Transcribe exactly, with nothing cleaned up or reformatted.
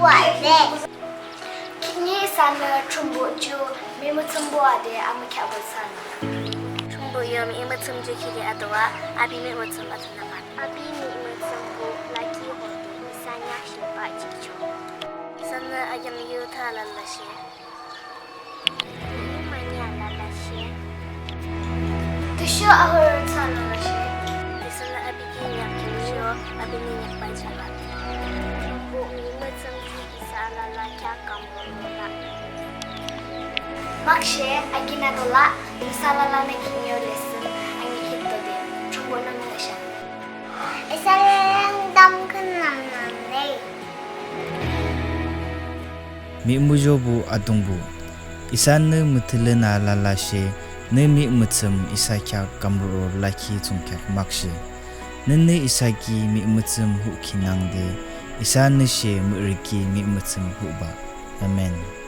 Wa de. Khihni isanü Thrünpuh ju mihmüthsümbuh ade amükheahpü thsang. Thrünpuh yo mihmüthsüm ju khide atoa, api mihmüthsüm athsünüpü. Api mihmüthsümbuh lakhi hodu isa neak shebah jihchoh. Isanü akin yu thsü lalashe. Yu mani lalashe. Tüsho ahorü thsü lalashe. Isanü api ki neak kinsho, api ni neak bachaba. Thrünpuh mihmüthsüm ju isa alala kheak kamruh la. Makshe, akin atola, isa alalanü khihni yo lesson, anikhitdo de, Thrünpuhnü müngühshang. Isa leng tamkhüntamnü le. Mihmuzhobuh Atungpuh, isanü müthülün alalashe, nü mihmüthsüm isa kheak kamruh lakhi thsungkheak makshe. Nünü isa ki mihmüthsüm hukhi nangde, isanü she mürü ki mihmüthsüm hubah. Amen.